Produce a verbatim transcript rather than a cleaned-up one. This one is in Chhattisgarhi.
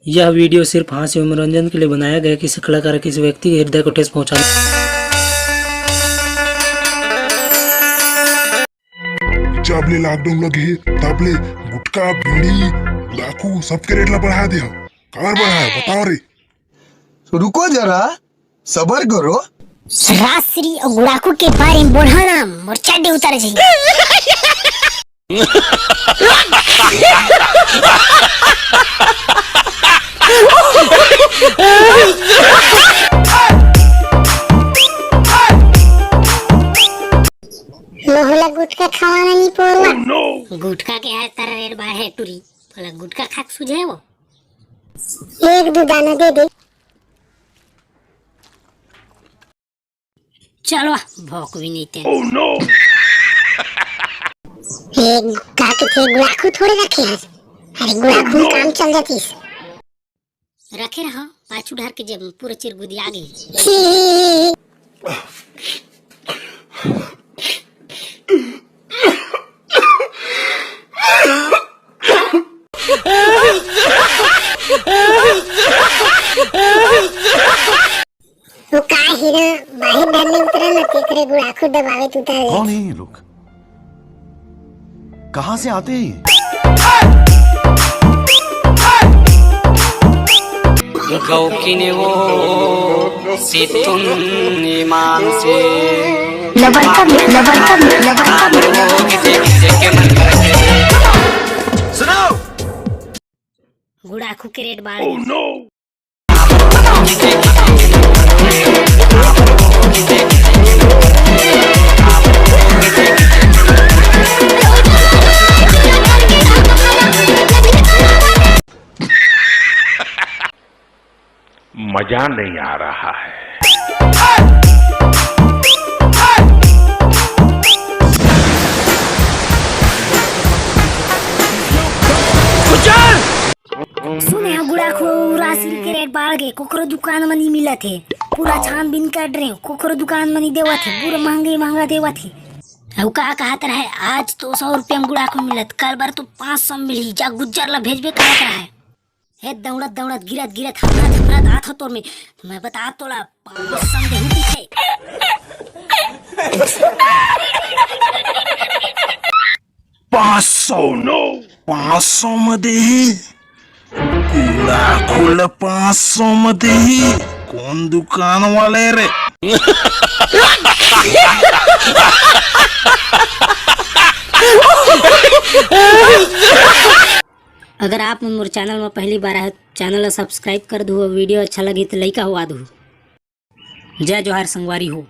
यह वीडियो सिर्फ हास्य मनोरंजन के लिए बनाया गया है। किसी कलाकार या किसी व्यक्ति के हृदय को ठेस पहुंचाने जब ले लॉकडाउन लगे हे, तब ले गुटखा, बीड़ी, तंबाकू सबके रेट ला बढ़ा दे हे। काबर बढ़ा हे, बताओ रे। रुको जरा, सबर करो। राजश्री अउ गुड़ाखू के बारे में बोलहा ना, मोर चड्डी उतर जाही। मोहला गुटखा खवाना नहीं पोरवा। गुटखा के है तर रेट बाढ़े टुरी, तोला गुटखा खाक सुझे वो। एक दो दाना दे दे। चलो, भौंक भी नहीं ते। एक का के थे गुड़ाखू थोड़े रखे हैं। अरे गुड़ाखू में काम चल जातीस। रखे रहा, पाछू ढार के जेब में पूरा चिरगुदी आ गई। वो का हीरो बाहिर डालने उतरा ना, तेकरे गुड़ाखू दबावे तू तारे। कौन है ये लोग? कहाँ से आते हैं ये? गौकिने वो सितुन ईमान से लबरकम, लबरकम, लबरकम। सुनाओ। गुड़ाखू के रेट बाढ़। मजा नहीं आ रहा है। सुने हो गुड़ाखू, राशन के रेट बाढ़ गे, कोकरो दुकान म नी मिलत हे। पूरा छानबीन कर रहे हो, कोकरो दुकान म नी देवत हे, पूरा महंगे महंगा देवत हे। अउ का कहत रहे, आज तो सौ रुपया म गुड़ाखू मिलत, कल बर तो पाँच सौ मिलही, जा गुज्जर ला भेजबे कहत रहे। हे दौड़त दौड़त, गिरत गिरत, हफरत हफरत आत हो तोर में, मैं बता तोला, पाँच सौ में देहू पीछे। पाँच सौ? पाँच सौ में देही? गुड़ाखू ला पाँच सौ में देही? कौन दुकान वाले रे? अगर आप मन मोर चैनल म पहली बार आए हो, चैनल ला सब्सक्राइब कर दू, वीडियो अच्छा लगी तो लइका हुआ दू। जय जोहार संगवारी हो।